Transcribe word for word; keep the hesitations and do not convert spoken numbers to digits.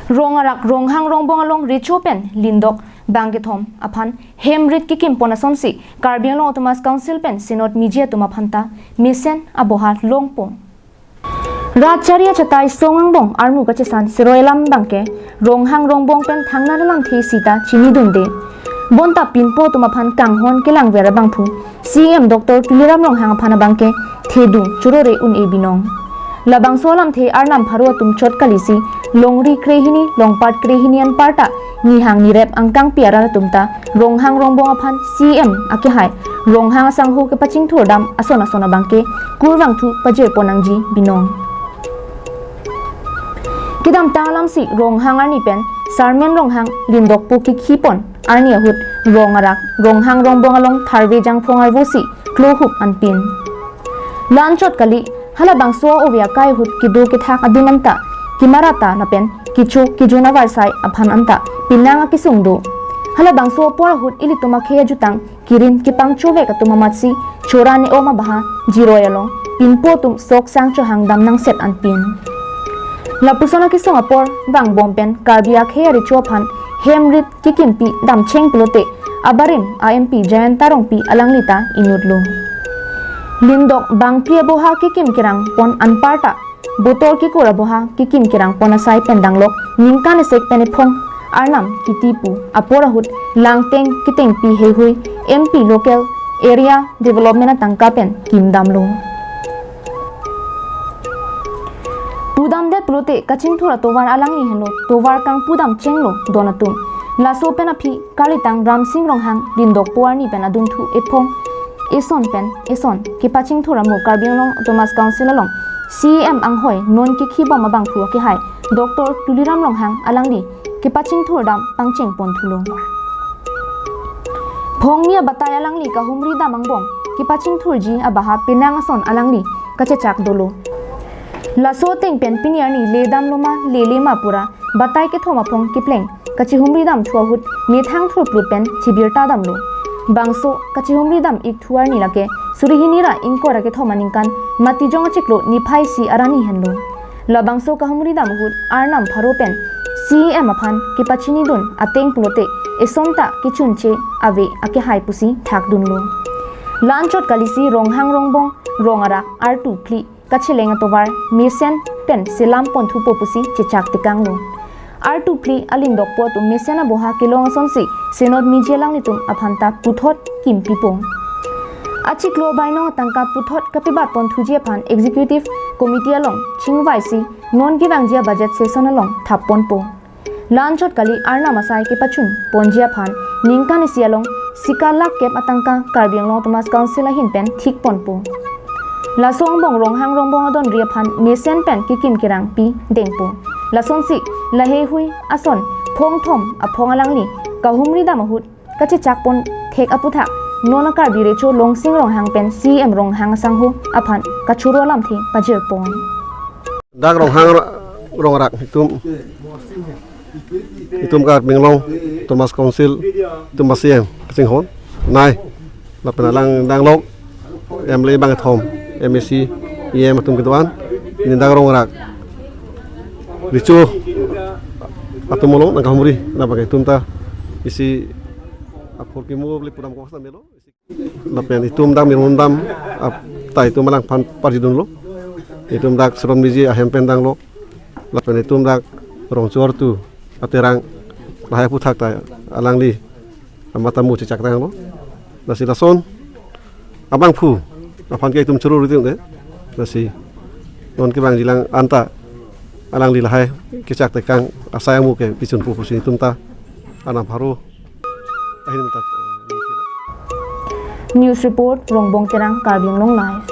Rong arak Ronghang Rongbong along recho pen lindok bang kethom aphan hem rit kekim pon asonsi Karbi Anglong Autonomous Council pen Synod miji atum aphanta mesen aboha longpo. Rat chari achatai song angbong armu kachesan siroi alam abangke Ronghang Rongbong pen thangnat alamthe sita chinidunde. Bonta pinpo atum aphan kanghon kelangver abangphu C E M Doctor Tuliram Ronghang aphan abangke thedung chorore un-e binong. Labangso alamthe arnam pharo atum chot kalisi longri krehini longpat krehini anparta nihang nirep angkangpi arat atum ta Ronghang Rongbong aphan C E M akehai Ronghang asangho kepachingthur dam ason ason abangke kurvangthu pajir pon nangji binong. Kedamtang alamsi Ronghang arni pen Sarmen Ronghang lindokpo kekhi pon arni ahut rong arak Ronghang Rongbong along tharve jangphong arvosi klohup anpin. La-anchot kali, halabangso ove akai ahut kedo kethak adim anta kemarata lapen kecho kejun avarsai aphan anta penang akesung do. Halabangso apor ahut ilitum akhei ajutang kirim kepangchovek atum amatsi chora ne-om abaha jiroi along pinpo atum sok sang chohang dam nangset anpin. Lapuson akesung apor vangbom pen Karbi akhei arecho aphan hem rit kekimpi damcheng pulote abarim a-M P Jayanta Rongpi alangli ta inutlo. Lindok bangpi aboha kekim kerang pon anparta botor kekur aboha kekim kerang pon asai pen danglok ningkan esek pen ephong arnam kiti pu apor ahut langteng ketengpi heihui M P local area development atangka pen kim damlo. Pudamdet pulote kachingthur atovar alangli henlo tovar kangpu damchenglo don atum. Laso pen aphi kalitang Ramsing Ronghang lindokpo arni pen adunthu ephong eson pen eson kepachingthur amo Karbi Anglong Autonomous Council along C E M anghoi non kekhibom abangphu akehai Doctor Tuliram Ronghang alangli kepachingthur dam pangcheng pon thulo. Phongni abatai alangli kahumri dam angbong kepachingthurji abaha penang ason alangli kachechak dolo. Laso ateng pen pini arni le damlo ma lele ma pura batai kethom aphong kepleng kachihumri dam thu ahut methang thurplut pen chibirta damlo. Bangso kachihumri dam ik thu arni lake suri hini ra ingkoi ra kethom aningkan Matijong achiklo niphai isi arni henlo. Labangso kahumri dam ahut arnam pharo pen C E M aphan kepachinidun ateng pulote eson ta kechunche ave akehai pusi thakdunlo. La-anchot kalisi Ronghang Rongbong rong arak artu phli kacheleng atovar mesen pen selam pon thupo pusi chechak tekanglo. Artu phli alindokpo atum mesen aboha kelong asonsi Synod miji alanglitum aphanta puthot kimpipo. Achiklo bainong atangka puthot kapebat pon thuji aphan Executive Committee along chingvaisi non kevangji a-budget session along thap ponpo. La-anchot kali arnam asai kepachun ponji aphan ningkan isi along sika lakh kep atangka Karbi Anglong Autonomous Council ahin pen thik ponpo. Laso angbong Ronghang Rongbong adonri aphan mesen pen kekim kerang pi dengpo. Lasonsi laheihui ason phongthom aphong alangli kahumri dam ahut kachechak pon thek aputhak non a-Karbi recho Longsing Ronghang pen C E M Ronghang asangho aphan kachoro alamthe pajir pon. Dak Ronghang ro-, rong arak itum, itum Karbi Anglong Autonomous Council itum a-C E M kachinghon nai lapen alang danglok M L A bang kethom, M A C, E M atum kedo-an, pini dak rong arak recho atum along nangkahumri, nangpake itum ta isi aphor kimo le pudam kosna melo. Lapen itum dak mirmundam ap-, ta itum alangphan parjidunlo. Itum dak Synod miji ahem pen danglok. Lapen itum dak rongchor tu aterang lahai aputhak ta alangli amat amu chechak tanglo. Lasi lason abangphu aphan ke itum choro riti unde. Lasi non kevangjilang anta alangli lahai kechak tekang asai amu ke pichun pu pusi itum ta arnam pharo ahin ta. News report, Rongbong Terang, Karbi Anglong Live.